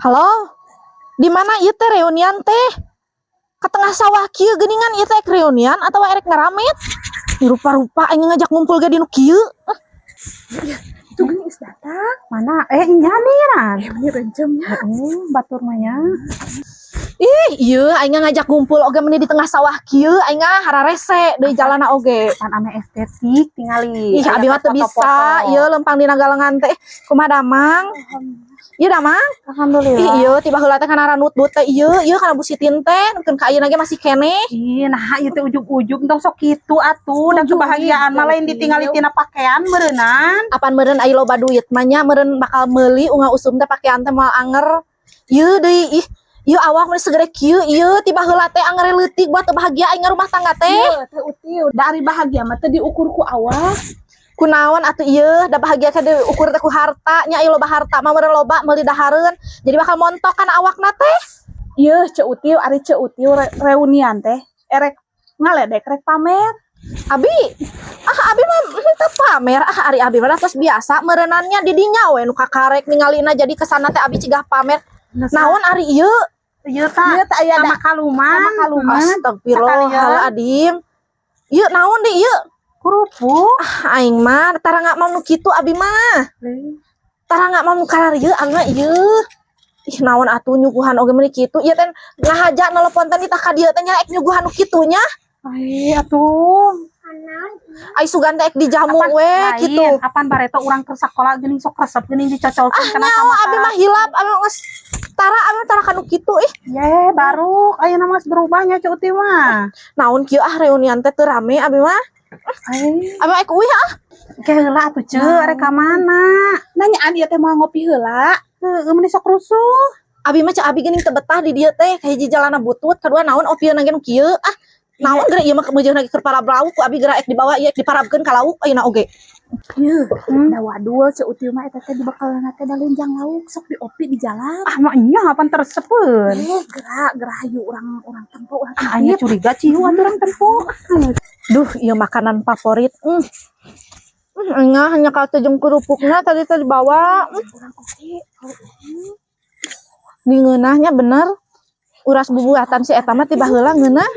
Halo? Di mana ieu teh reunian teh? Ke tengah sawah kieu geuningan, ieu teh rek reunian atau erek ngaramet? Di rupa-rupa aing ngajak ngumpul ge di nu kieu. Itu gini geus datang. Mana? Eh, nya nih, Ran. Eh, meni rencem nya. Heeh, batur mah nya. Ih, ieu aing ngajak ngumpul oge meni di tengah sawah kieu, aing hararese deui jalana oge. Pan ame estetik tingali. Ih, abi mah teu bisa, ieu lempang dina galengan teh. Kumaha damang? Ieu damang? Alhamdulillah. Ih, ieu tiba heula teh kana ranut teh ieu, ieu kana Bu Sitin teh, nukeun ka ayeuna ge masih keneh. Ih, nah ieu teh ujug-ujug tong sok kitu atuh, dan Ujug, kebahagiaan mah lain ditinggali tina pakaian meureunnan. Apan meureun aya loba duit mah nya, meureun bakal meuli unga usum teh pakaian teh moal anger. Ieu deui, ih, ieu awak mah segede kieu, ieu tiba heula teh anger leutik buat teu bahagia aing rumah tangga teh. Ieu teh Util, dari bahagia mah teu diukur ku awak. Kunaon atuh ieu, da bahagia teh diukur teh ku harta nya, ieu loba harta mah meureun loba meuli dahareun. Jadi bakal montok kana awakna teh. Ieu Ceu Util, ari Ceu Util reunian teh erek ngaledek rek pamer? Abi, ah, abi mah teu pamer ah, ari abi mah tos biasa meureunannya di dinya we nu kakarek ningalina, jadi kesana teh abi cigah pamer. Naon ari ieu? Ieu tah Ieu teh aya sama kaluman. Sama kaluman. Astagfirullahaladzim. Ieu naon deui ieu? Kerupuk. Ah, aing mah tara nggak mau nu kitu abi mah. Tara nggak mau nu kararieu abi mah ieu. Ih, naon atuh nyuguhan oge meuni kitu. Ieu teh ngahaja nelepon teh nitah ka dieu teh nya ek nyuguhan nu kitu nya. Ai atuh. Ai sugan teh ek dijamu we lain, kitu. Apan bareto urang keur sakola geuning sok resep geuning dicocolkeun kana Nyawa sama. Abi mah hilap, abi mah geus tara, abi mah tara kanu kitu ih. Ye, baru ayeuna mah geus berubahnya Ceu Uti mah. Naon kieu ah, reunian teh teu rame abi mah. Ai, Abi mah ek uih ah. ke heula atuh, Ceu, arek ka mana? Nanyaan ieu teh mau ngopi heula. Heueuh, meuni sok rusuh. Abi mah cek abi geuning teu betah di dieu teh, kahiji jalana butut, kadua naon opieuna ge nu kieu ah. Naon geura ieu mah meujeuhna ge keur parab lauk, ku abi geura ek dibawa ieu ek diparabkeun ka lauk ayeuna oge. Ieu, da wadul Ceu Util mah eta teh dibekelna teh da lenjang lauk sok diopi di jalan. Ah, mah nya apan tersepeun. Eh, gerak gerak hayu urang urang tempo urang. Ah, anya curiga ciu atuh urang tempo. Duh, ieu makanan favorit. Nya hanya ka jeung kerupukna tadi teh dibawa. Urang oke. Di ngeunahnya bener. Uras bubuatan si eta mah tiba heula ngeunah.